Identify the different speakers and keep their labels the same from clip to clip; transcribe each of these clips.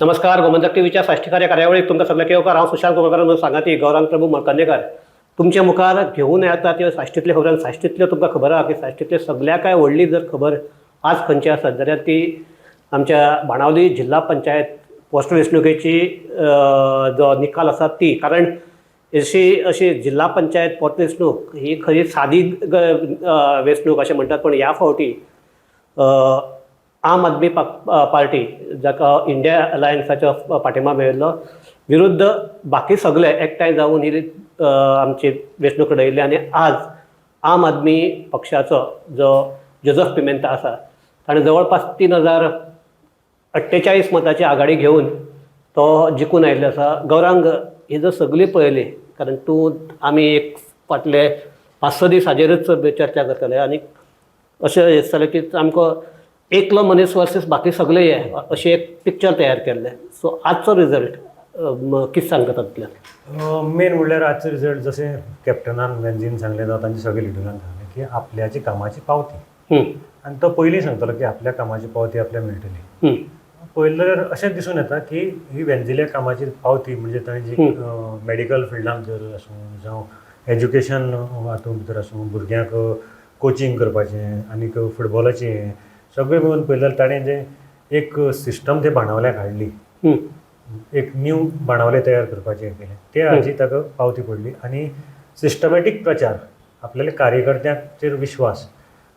Speaker 1: नमस्कार, गोमंतक टीव्हीच्या साश्टीकार या कार्यावळीक तुमकां सगळ्यांक येवकार. हांव सुशांत गोवेकार, म्हजो सांगाती गौरांग प्रभू मळकर्णेकर तुमच्या मुखार घेवन येता त्यो साश्टीतल्यो खबर. आनी साश्टीतल्यो तुमकां खबर आहा की साश्टीतल्यो सगळ्या काय व्हडली जर खबर आज खंयची आसत जाल्यार ती आमच्या बाणावली जिल्हा पंचायत पोटवेंचणुकेची जो निकाल आसा ती. कारण अशी अशी जिल्हा पंचायत पोटवेंचणूक ही खरी सादी वेंचणूक अशें म्हणटात, पूण ह्या फावटी आम आदमी पार्टी, जाका इंडिया अलायन्साचो पाठिंबा मेळिल्लो, विरुद्ध बाकी सगळे एकठांय जावन ही आमची वेंचणूक लढयल्ली. आनी आज आम आदमी पक्षाचो जो जोजफ पिमेंता आसा, ताणें जवळपास 3048 मताची आघाडी घेवन तो जिखून आयिल्लो आसा. गौरांग, ही जर सगळी पळयली, कारण तूं आमी एक फाटले 5-6 दीस हाजेरूच चर्चा करताले आनी अशें दिसतालें की आमकां एकलो मनीस वर्सीस बाकी सगळे हे अशें एक पिक्चर तयार केल्लें. सो आजचो रिजल्ट कितें सांगता तातूंतल्यान?
Speaker 2: मेन म्हणल्यार आजचो रिजल्ट, जशें कॅप्टनान वेन्झीन सांगलें जावं तांचे सगळे लिडरान सांगलें की आपल्याची कामाची पावती आनी तो पयलीं सांगतालो की आपल्या कामाची पावती आपल्याक मेळटली. पळयलें जाल्यार अशें दिसून येता की ही वेन्झील्या कामाची पावती म्हणजे ताणें जी मेडिकल फिल्डान भितर आसूं जावं एज्युकेशन हातूंत भितर आसूं, भुरग्यांक कोचिंग करपाचें आनीक फुटबॉलाचें सगळें पळोवन पळयलें जाल्यार ताणें जें एक सिस्टम ते बाणावल्याक हाडली, एक न्यू बाणावले तयार करपाचें केलें, ते हाजी ताका पावती पडली. आनी सिस्टमॅटीक प्रचार, आपल्याले कार्यकर्त्यांचेर विश्वास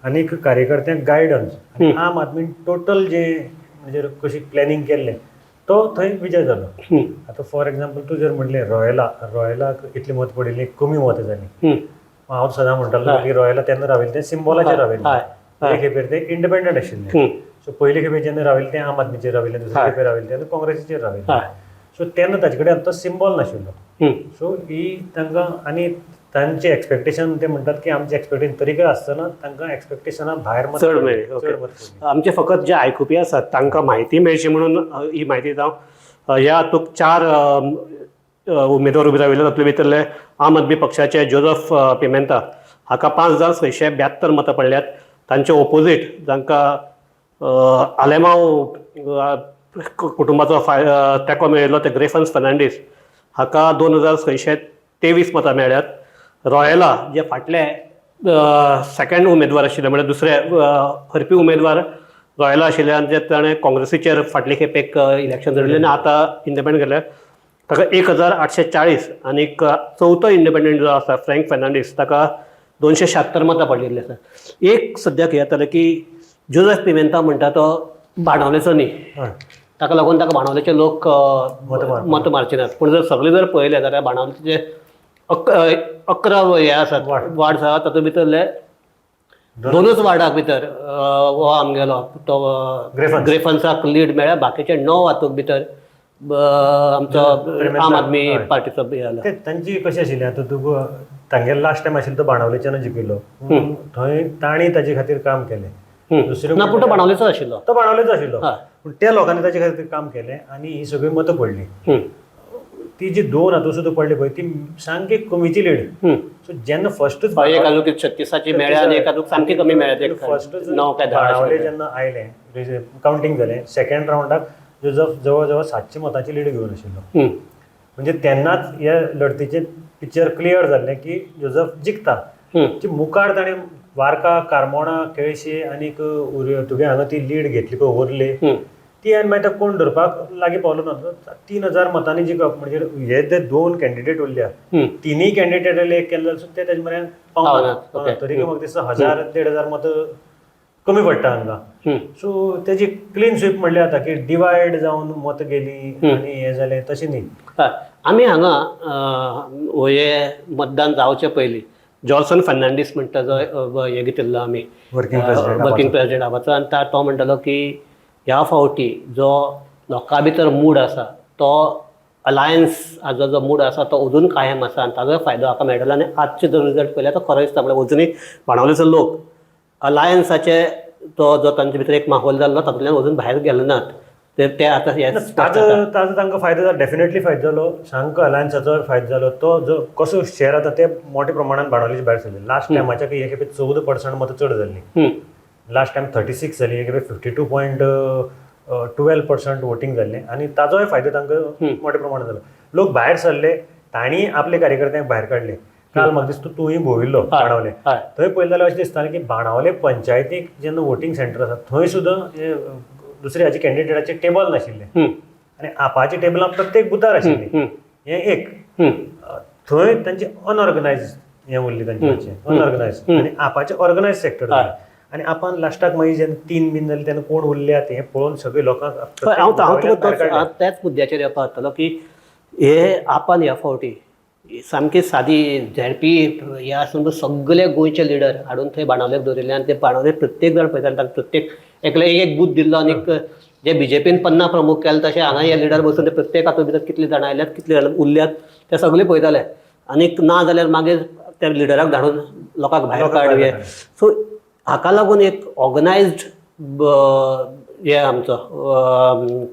Speaker 2: आनीक कार्यकर्त्यांक गायडन्स आनी आम आदमीन टोटल जे म्हणजे कशी प्लॅनिंग केल्लें, तो थंय विजय जालो. आतां फॉर एग्जाम्पल तूं जर म्हणलें रॉयला, रॉयलाक इतली मतां पडिल्लीं, कमी मतां जालीं. हांव सदां म्हणटालो की रॉयला तेन्ना राविल्लें तें सिम्बॉलाचेर राविल्लें.
Speaker 1: हय
Speaker 2: पयले खेपेर ते इंडिपेंडंट आशिल्ले. सो पयले खेपे जेन्ना राविल्ले तें आम आदमीचेर राविल्लें, दुसरे खेपे राविल्लें तेन्ना काँग्रेसीचेर राविल्लें. सो तेन्ना ताचे कडेन आतां सिम्बॉल नाशिल्लो. सो ही तांकां आनी तांचे एक्सपेक्टेशन, ते म्हणटात की आमचें एक्सपेक्टेशन तरीकय आसतना तांकां एक्सपेक्टेशना भायर मत
Speaker 1: चड मेळ्ळी.
Speaker 2: चड मत पडली.
Speaker 1: आमचे फकत जे आयकुपी आसात तांकां म्हायती मेळची म्हणून ही म्हायती दिता. ह्या हातूंत चार उमेदवार उबे राविल्ले. तातूंत भितरले आम आदमी पक्षाचे जोजफ पिमेंता हाका 5672 मतां पडल्यात. तांचे ओपोजीट जांकां आलेमाव कुटुंबाचो तेंको मेळिल्लो ते ग्रेफन्स फर्नांडीस हाका 2623 मतां मेळ्ळ्यात. रॉयला जे फाटले सेकंड उमेदवार आशिल्ले, म्हळ्यार दुसरे हरपी उमेदवार रॉयला आशिल्ले आनी जे ताणें काँग्रेसीचेर फाटले खेपेक इलेक्शन लढिल्लें आनी आतां इंडिपेंडंट गेले, ताका 1840. आनीक चवथो इंडिपेंडंट जो आसा फ्रँक फर्नांडीस, ताका 276 मतां पडलेली आसा. एक सद्याक हें जातालें की जोजफ पिमेंता म्हणटा तो बाणावलेचो न्ही, ताका लागून ताका बाणावलेचे लोक मतां मारचे नात. पूण जर सगळे जर पळयले जाल्यार बाणावलेचे 11 हे आसात, वार्ड आसा, तातूंत भितरले दोनूच वार्डाक भितर हो आमगेलो तो
Speaker 2: ग्रेफन्स.
Speaker 1: ग्रेफन्साक लीड मेळ्ळ्या. बाकीचे 9 हातूंत भितर आमचो आम आदमी पार्टीचो हे जाला.
Speaker 2: ते तांची कशें आशिल्लें, आतां तुका तांगेलो लास्ट टायम आशिल्लो तो बाणावलेच्यान जिखिल्लो, पूण थंय तांणी ताजे खातीर काम केलें. दुसरें
Speaker 1: ना, पूण तो बाणावलेचो आशिल्लो.
Speaker 2: तो बाणावलेचो आशिल्लो, पूण त्या लोकांनी ताजे खातीर काम केलें आनी ही सगळी मतां पडली. ती जी दोन हातूंत सुद्दां पडली पळय, ती सामकी कमीची लीड. सो जेन्ना फर्स्टच
Speaker 1: एक अजून 36ची मेळ्ळ्या आनी एक अजून सामकी कमी मेळ्ळ्या, ते
Speaker 2: फर्स्टच
Speaker 1: 9 काय 10
Speaker 2: बाणावले
Speaker 1: आशिल्ले.
Speaker 2: जेन्ना आयलें, कावंटींग जालें, सेकंड रावंडाक जोजफ जवळ जवळ 700 मतांची लीड घेवन आशिल्लो. म्हणजे तेन्नाच ह्या लढतीचें पिक्चर क्लियर जाल्लें की जोजफ जिखता. ती मुखार ताणें वार्का, कारमोणा, केळशी आनीक तुगे हांगा ती लीड घेतली पळय उरली, ती आनी मागीर कोण धरपाक लागीं पावलो ना. 3000 मतांनी जिखप म्हणजे हे जे दोन कॅन्डिडेट उरल्या, तिनूय कॅन्डिडेट एक केल्ले जाल्यार ते तेजे मेरेन पावना.
Speaker 1: पावनात, ओके.
Speaker 2: तरी म्हाका दिसता 1000 1500 मतां कमी पडटा हांकां. सो तेजी क्लीन स्वीप म्हणल्यार जाता की डिवायड जावन मतां गेली आनी हें जालें तशें न्ही.
Speaker 1: हय, आमी हांगा हे मतदान जावचे पयलीं जॉन्सन फर्नांडीस म्हणटा जो हें घेतिल्लो आमी
Speaker 2: वर्किंग प्रेसिडेंट.
Speaker 1: वर्किंग प्रेसिडेंट आबाचो. आनी तो म्हणटालो की ह्या फावटी जो लोकां भितर मूड आसा, तो अलायन्स हाजो जो मूड आसा तो अजून कायम आसा आनी ताजो फायदो हाका मेळटलो. आनी आजचे जर रिजल्ट पळयल्यार तो खरो दिसता, म्हळ्यार अजुनूय बाणावलेचो लोक अलायन्साचे तो जो तांचे भितर एक माहोल जाल्लो तातूंतल्यान अजून भायर गेले नात, ते ते आतां हे
Speaker 2: ताजो ताजो तांकां फायदो जालो, डेफिनेटली फायदो जालो सामको. अलायन्साचो फायदो जालो. तो जो कसो शेअर आतां ते मोठ्या प्रमाणान बाणावलेचे भायर सरले. लास्ट टायमाच्या हे खेपे 14% मतां चड जाल्ली. लास्ट टायम 36 जाली, हे खेपे 52 पॉयंट 12% वोटींग जाल्लें आनी ताजोय फायदो तांकां मोठ्या प्रमाणात जालो. लोक भायर सरले, तांणी आपले कार्यकर्त्यांक भायर काडले. काल म्हाका दिसता तूंय भोंविल्लो बाणावले, थंय पळयलें जाल्यार अशें दिसतालें की बाणावले पंचायतीक जेन्ना वोटींग सेंटर आसा थंय सुद्दां दुसरे हाचे कॅन्डिडेटाचे टेबल नाशिल्लें आनी आपाची टेबलां प्रत्येक बुथार आशिल्लीं. हें एक थंय तांचे अनऑर्गनायज हें उरलें, तांचे अनऑर्गनायज आनी आपाचें ऑर्गनायज सेक्टर. आनी आपान लास्टाक मागीर जेन्ना 3 बीन जाले तेन्ना कोण उरल्यात हें पळोवन सगळे लोकांक
Speaker 1: हांव तुका त्याच मुद्द्याचेर येवपा जातलो की हे आपान ह्या फावटी सामकी सादी झेडपी हे आसून सगळे गोंयचे लिडर हाडून थंय बाणावलेक दवरिल्ले आनी ते बाणावले प्रत्येक जाण पळयताले, तांकां प्रत्येक एकले एक बूथ दिल्लो आनी जे बीजेपीन 50 प्रमुख केले तशें हांगा हे लिडर बसून ते प्रत्येक हातूंत भितर कितले जाणां आयल्यात, कितले जाणां उरल्यात ते सगळे पळयताले आनी ना जाल्यार मागीर त्या लिडराक धाडून लोकांक भायर काडुये. सो हाका लागून एक ऑर्गनायज्ड हे आमचो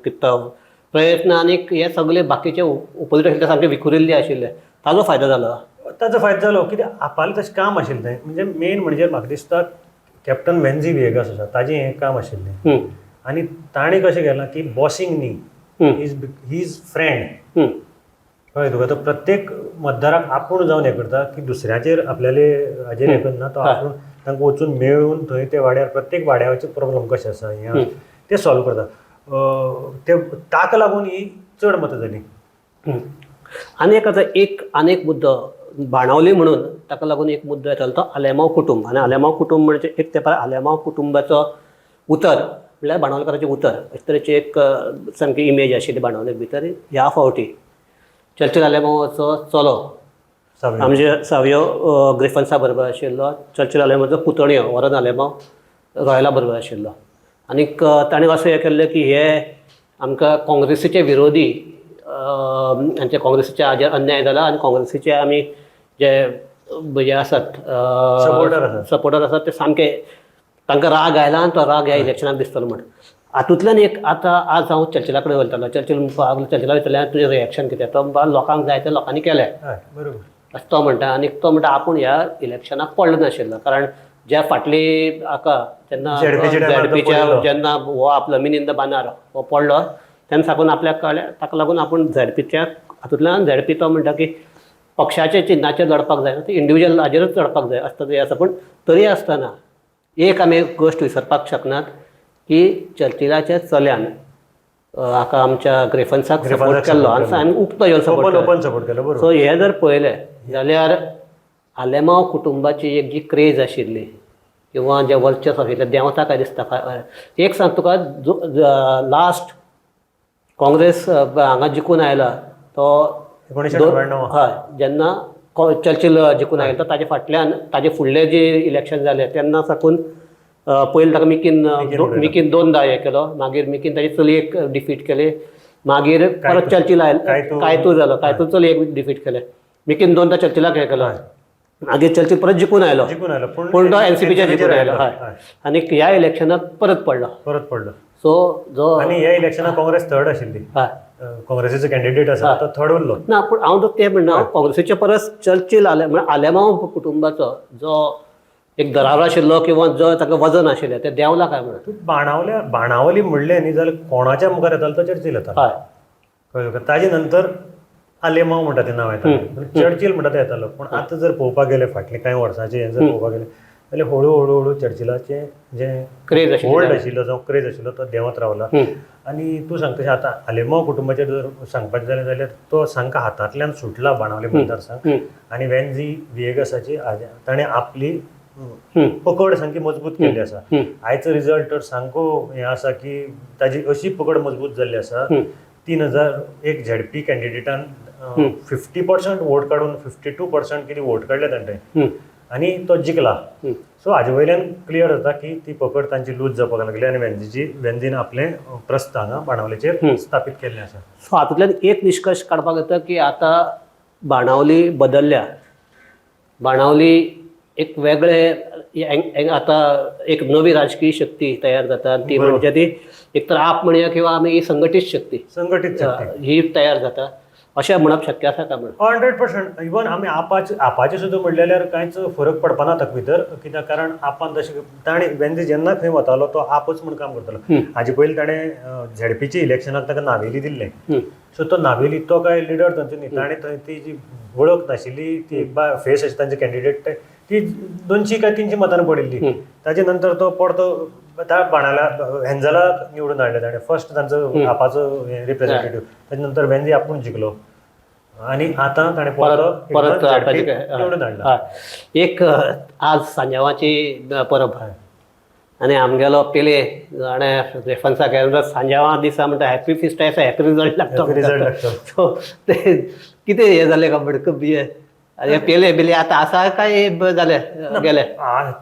Speaker 1: कितें प्रयत्न आनी हे सगळे बाकीचे ओपोजिट आशिल्ले सामके विखुरिल्ले आशिल्ले, ताजो फायदो जालो.
Speaker 2: ताजो फायदो जालो कित्याक आपालें तशें काम आशिल्लें तें. म्हणजे मेन म्हणजे म्हाका दिसता कॅप्टन वेन्झी व्हिएगास आसा ताजें हें काम आशिल्लें आनी ताणें कशें केलां की बॉसींग न्ही, he is friend. कळ्ळें तुका? तो प्रत्येक मतदाराक आपूण जावन हें करता की दुसऱ्याचेर आपल्याले हाजेर हें करना, तो आपूण तांकां वचून मेळून थंय ते वाड्यार प्रत्येक वाड्याचे प्रॉब्लम कशें आसा हें ते सॉल्व करता. ते ताका लागून ही चड मतां जाली.
Speaker 1: आनी एक आतां एक आनी एक मुद्दो बाणावली म्हणून ताका लागून एक मुद्दो येतालो तो आलेमांव कुटुंब. आनी आलेमांव कुटुंब म्हणजे एक तेंपार आलेमांव कुटुंबाचो उतर म्हणल्यार बाणावलकाराचें उतर अशे तरेची एक सामकी इमेज आशिल्ली बाणावले भितर. ह्या फावटी चर्चिल आलेमांवाचो चलो आमचे सावयो ग्रिफन्सा बरोबर आशिल्लो, चर्चिल आलेमांवाचो पुतणयो वरन आलेमांव रॉयला बरोबर आशिल्लो. आनीक ताणें अशें हें केल्लें की हे आमकां काँग्रेसीचे विरोधी आमच्या काँग्रेसीच्या हाजेर अन्याय जाला आनी काँग्रेसीचे आमी जे हे आसात सपोर्टर आसात ते सामके तांकां राग आयला आनी तो राग ह्या इलेक्शनाक दिसतलो म्हण. हातूंतल्यान एक आतां आज हांव चर्चिला कडेन वयतालो, चर्चिल म्हणपाक चर्चिला विचारलें तुजें रिएक्शन कितें, तो म्हणपाक लोकांक जाय तें लोकांनी केलें
Speaker 2: बरोबर
Speaker 1: अशें तो म्हणटा. आनी तो म्हणटा आपूण ह्या इलेक्शनाक पडलो नाशिल्लो, कारण ज्या फाटली हाका जेन्ना झेडपीच्या जेन्ना हो आपलो मिनिंद बांदार हो पडलो तेन्ना साकून आपल्याक कळ्ळें, ताका लागून आपूण झेडपीच्या हातूंतल्यान झेडपी तो म्हणटा की पक्षाचे चिन्नाचेर लडपाक जायना, ते इंडिविज्युअल हाजेरूच लडपाक जाय आसता तें आसा. पूण तरी आसतना एक आमी गोश्ट विसरपाक शकनात की चर्चिलाच्या चल्यान हाका आमच्या ग्रेफन्साक सपोर्ट केल्लो आनी उक्तो येवन
Speaker 2: सपोर्ट केलो.
Speaker 1: सो हें जर पळयलें जाल्यार आलेमांव कुटुंबाची एक जी क्रेज आशिल्ली किंवा जें वर्चस्व आशिल्लें देंवता काय दिसता. एक सांग तुका, लास्ट काँग्रेस हांगा जिखून आयला तो
Speaker 2: 1999,
Speaker 1: हय, जेन्ना चर्चिल जिखून आयलो ताजे फाटल्यान ताजे फुडले जे इलेक्शन जाले तेन्ना साकून पयलीं ताका मिकीन मिकीन 2दा हें केलो, मागीर मिकीन ताजे चलयेक डिफीट केले, मागीर परत चर्चिल आयलो कायतू जालो, कायतू चलयेक डिफीट केले, मिकीन 2दा चर्चिलाक हें केलो, मागीर चर्चिल परत जिखून आयलो, पूण तो एनसीपीचेर जिखून आयलो. हय, आनी ह्या इलेक्शनाक परत पडलो. सो जो
Speaker 2: आनी ह्या इलेक्शनाक काँग्रेस थर्ड आशिल्ली, काँग्रेसीचो कॅन्डिडेट आसा तो थर्ड उरलो
Speaker 1: ना. पूण हांव तें म्हणना, काँग्रेसीचे परस चर्चिल आले म्हळ्यार आलेमांव कुटुंबाचो जो एक दरारो आशिल्लो किंवा जो ताका वजन आशिल्लें तें देंवला काय म्हणून.
Speaker 2: तूं बाणावली म्हणलें न्ही जाल्यार कोणाच्या मुखार येतालो तो चर्चिल येतालो. हय, ताजे नंतर आलेमांव म्हणटा तें नांव येतालें, चर्चिल म्हणटा तें येतालो. पूण आतां जर पळोवपाक गेलें फाटले कांय वर्सांचें हें जर पळोवपाक गेलें जाल्यार हळू हळू हळू चर्चिलाचें जें
Speaker 1: क्रेज
Speaker 2: होल्ड आशिल्लो जावं क्रेज आशिल्लो तो देंवत रावला. आनी तूं सांगता तशें आतां आलेमांव कुटुंबाचेर जर सांगपाचें जालें जाल्यार तो सामको हातांतल्यान सुटला बाणावली मतदारसंघ आनी वेन्झी व्हिएगासाची ताणें आपली पकड सामकी मजबूत केल्ली आसा. आयचो रिजल्ट तर सामको हें आसा की ताजी अशी पकड मजबूत जाल्ली आसा, 3001 झेडपी कॅन्डिडेटान 50% वोट काडून 52% कितें वोट काडले ताणें आनी तो जिखला. सो हाजे वयल्यान क्लियर जाता की ती पकड तांची लूज जावपाक लागली आनी वेन्झीन आपलें प्रस्थ हांगा बाणावलेचेर स्थापीत केल्लें आसा.
Speaker 1: सो हातूंतल्यान एक निश्कर्श काडपाक येता की आतां बाणावली बदलल्या, बाणावली एक वेगळे आतां एक नवी राजकीय शक्ती तयार जाता ती म्हणजे ती एक तर आप म्हणया किंवा आमी संघटीत शक्ती
Speaker 2: ही
Speaker 1: तयार जाता. अशें म्हणप शक्य आसा काय म्हणून?
Speaker 2: 100%. इवन आमी आपाचे सुद्दां म्हणलें जाल्यार कांयच फरक पडपाना ताका भितर, कित्याक कारण आपान तशें ताणें वेन्झी जेन्ना खंय वतालो तो आपच म्हूण काम करतालो. हाजे पयलीं ताणें झेडपीच्या इलेक्शनाक ताका नावेली दिल्लें. सो तो नावेली तो काय लिडर तांचो न्ही, ताणें थंय ती जी वळख नाशिल्ली ती एक फेस आशिल्ली तांचे कॅन्डिडेट, ती 200 काय 300 मतांनी पडिल्ली. ताजे नंतर तो परतो बाणाला हेंजलाक निवडून हाडले ताणें फर्स्ट तांचो आपाचो रिप्रेझेंटेटिव्ह. ताजे नंतर वेन्झी आपूण जिखलो आनी आतां ताणें
Speaker 1: परत परत
Speaker 2: निवडून हाडला.
Speaker 1: एक आज सांजावाची परब आनी आमगेलो पेले जाणें रेफरन्साक केलो सांजावा दिसा म्हणटा हॅपी फिस्ट आसा, हॅपी रिजल्ट लागता.
Speaker 2: रिजल्ट लागता.
Speaker 1: सो ते कितें हें जालें काय म्हणटा आनी पेले बिले आतां आसा काय जाले गेले?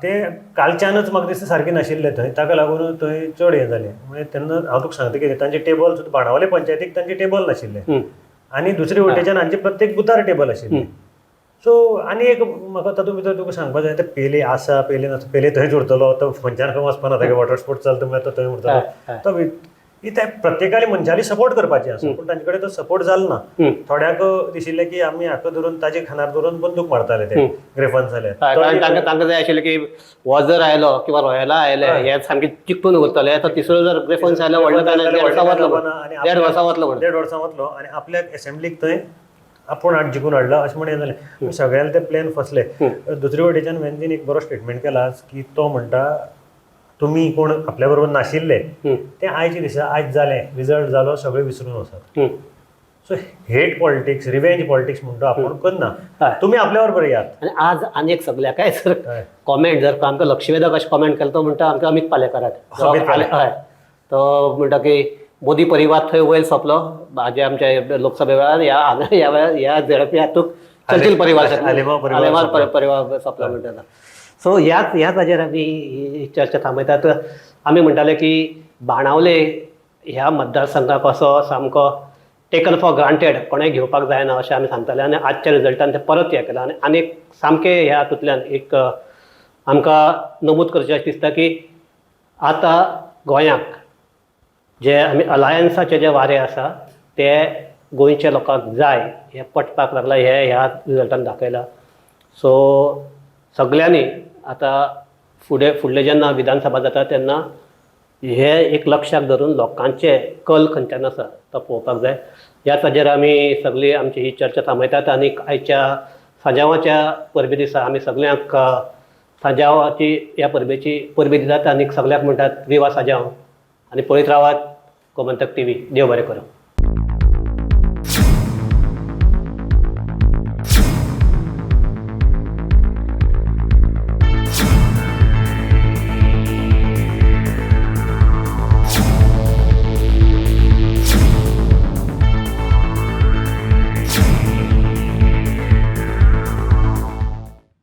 Speaker 2: ते कालच्यानच म्हाका दिसता सारकें नाशिल्लें थंय, ताका लागून थंय चड हें जालें. म्हणजे तेन्ना हांव तुका सांगता कितें, तांचे टेबल सुद्दां बाणावले पंचायतीक तांचे टेबल नाशिल्लें आनी दुसरे वटेच्यान हांचे प्रत्येक बुथार टेबल आशिल्लें. सो आनी एक म्हाका तातूंत भितर तुका सांगपा जाय, ते पेले आसा पेले नासता, पेले थंयच उरतलो, तो खंयच्यान खंय वचपाना, तागे वॉटर स्पोर्ट चलता म्हणल्यार तो थंय उरतलो. तो ही त्या प्रत्येकाली मनशाली सपोर्ट करपाची आसा, पूण तांचे कडेन तो सपोर्ट जालो ना. थोड्यांक दिशिल्लें की आमी हाका धरून ताजे खानार धरून बंदूक मारताले ते ग्रेफन्स जाले.
Speaker 1: तांकां जाय आशिल्लें की हो जर आयलो किंवा रॉयला आयले हे सामकें चिकटून उरतले, तो तिसरो जर ग्रेफन्स आयलो व्हडलो 1.5 वर्सां वतलो म्हणून,
Speaker 2: 1.5 वर्सां वतलो आनी आपल्याक एसेंब्लीक थंय आपूण हाड जिखून हाडला अशें म्हण हें जालें. सगळ्यांक ते प्लॅन फसले. दुसरे वटेच्यान वेन्झीन एक बरो स्टेटमेंट केला की तो म्हणटा तुमी कोण आपल्या बरोबर नाशिल्ले ते आयचे दिसा आयज जालें, रिजल्ट जालो, सगळें विसरून वचात. So hate politics, revenge politics म्हणटा आपूण करना, तुमी आपल्या बरोबर यात.
Speaker 1: आनी आज आनी एक सगळ्या काय सर कॉमेंट जर आमकां लक्षवेधक अशें कॉमेंट केलो तो म्हणटा आमकां अमीत पालेकराक, हय, तो म्हणटा की मोदी परिवार थंय वयर सोंपलो हाजे आमच्या लोकसभे वेळार, ह्या वेळार ह्या झेडपी हातूंत चर्चिल परिवार आलेमाव परिवार सोंपलो म्हणटा. सो ह्याच हाजेर आमी ही चर्चा थांबयतात. आमी म्हणटाले की बाणावले ह्या मतदारसंघाक असो सामको टेकन फॉर ग्रांटेड कोणें घेवपाक जायना अशें आमी सांगताले आनी आजच्या रिजल्टान ते परत हें केलां. आनी आनीक सामकें ह्या हातूंतल्यान एक आमकां नमूद करचें अशें दिसता की आतां गोंयाक जे आमी अलायन्साचे जे वारें आसा ते गोंयच्या लोकांक जाय हें पटपाक लागलां, हें ह्या रिजल्टान दाखयलां. सो सगल्यांनी आतां फुडले जेन्ना विधानसभा जाता तेन्ना हे एक लक्षाक धरून लोकांचे कल खंयच्यान आसा तो पळोवपाक जाय. ह्याच हाजेर आमी सगळी आमची ही चर्चा थांबयतात आनी आयच्या सांजावाच्या परबे दिसा आमी सगल्यांक सांजावाची ह्या परबेची परबी दितात आनी सगल्यांक म्हणटात विवा सांजाव आनी पळयत रावात गोमंतक टीव्ही. देव बरें करूं.